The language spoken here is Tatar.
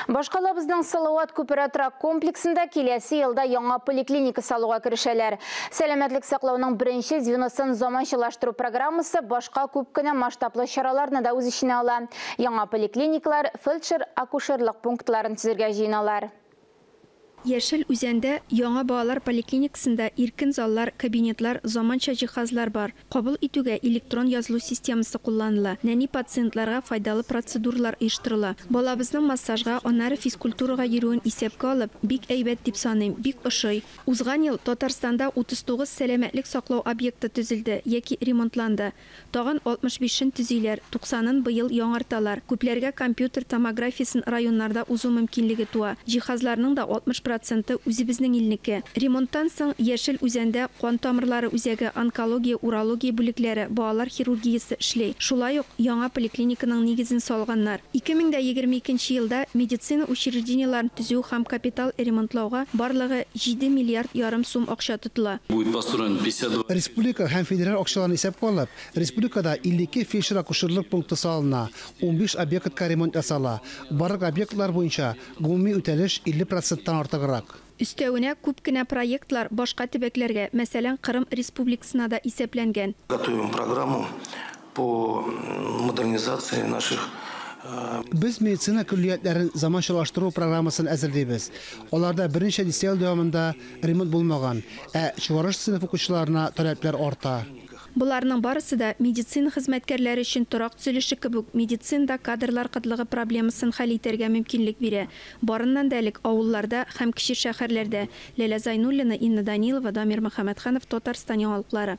Башкалабызның Салават күпере торак комплексында киләсе елда яңа поликлиника салуга керешәләр. Сәламәтлек саклауның беренче звеносын заманчалаштыру программасы башка күп кенә масштаблы чараларны да үз эченә ала. Яңа поликлиникалар, фельдшер-акушерлык пунктларын төзергә җыеналар. Яшел Үзәндә яңа балалар поликлиникасында иркен заллар, кабинетлар, заманча җиһазлар бар. Кабул итүгә электрон язылу системасы кулланыла. Нәни пациентларга файдалы процедуралар оештырыла. Балабызның массажга, аннары физкультурага йөрүен исәпкә алып, бик әйбәт дип саныйм, бик ошый. Узган ел Татарстанда 39 сәламәтлек саклау объекты төзелде яки ремонтланды. Тагын 65-ен төзиләр, 90-ын быел яңарталар. Күпләргә компьютер томографиясен районнарда узу мөмкинлеге туа. Җиһазларның да 60 проценты үзебезнең илнеке. Ремонттан соң Яшел Үзәндә кан тамырлары үзәге, онкология, урология бүлекләре, балалар хирургиясе эшли. Шулай ук яңа поликлиниканың нигезен салганнар. 2022 елда медицина учреждениеләрен төзү һәм капитал ремонтлауга барлыгы 7 миллиард ярым сум акча тотыла. Будет построен 52 Республика һәм федераль акчаларны исәпкә алып, республикада 52 фельдшер-акушерлык пункты салына, 15 объектка ремонт ясала. Барлык объектлар буенча гомуми үтәлеш 50 проценттан артыграк. Өстәвенә күп кенә проектлар башка төбәкләргә, мәсәлән, Кырым Республикасына да исәпләнгән. Готовим программу по модернизации наших Без медицина көллиятләрен заманчалаштыру программасын әзерлибез. Аларда берничә дистә ел дәвамында ремонт булмаган, ә чыгарыш сыйныф укучыларына таләпләр арта. Боларның барысы да медицина хезмәткәрләре өчен торак төзелеше кебек медицинада кадрлар кытлыгы проблемасын хәл итәргә мөмкинлек бирә. Барыннан да элек авылларда һәм кече шәһәрләрдә. Ләлә Зайнуллина, Инна Данилова, Дамир Мөхәммәтханов, Татарстан яңалыклары.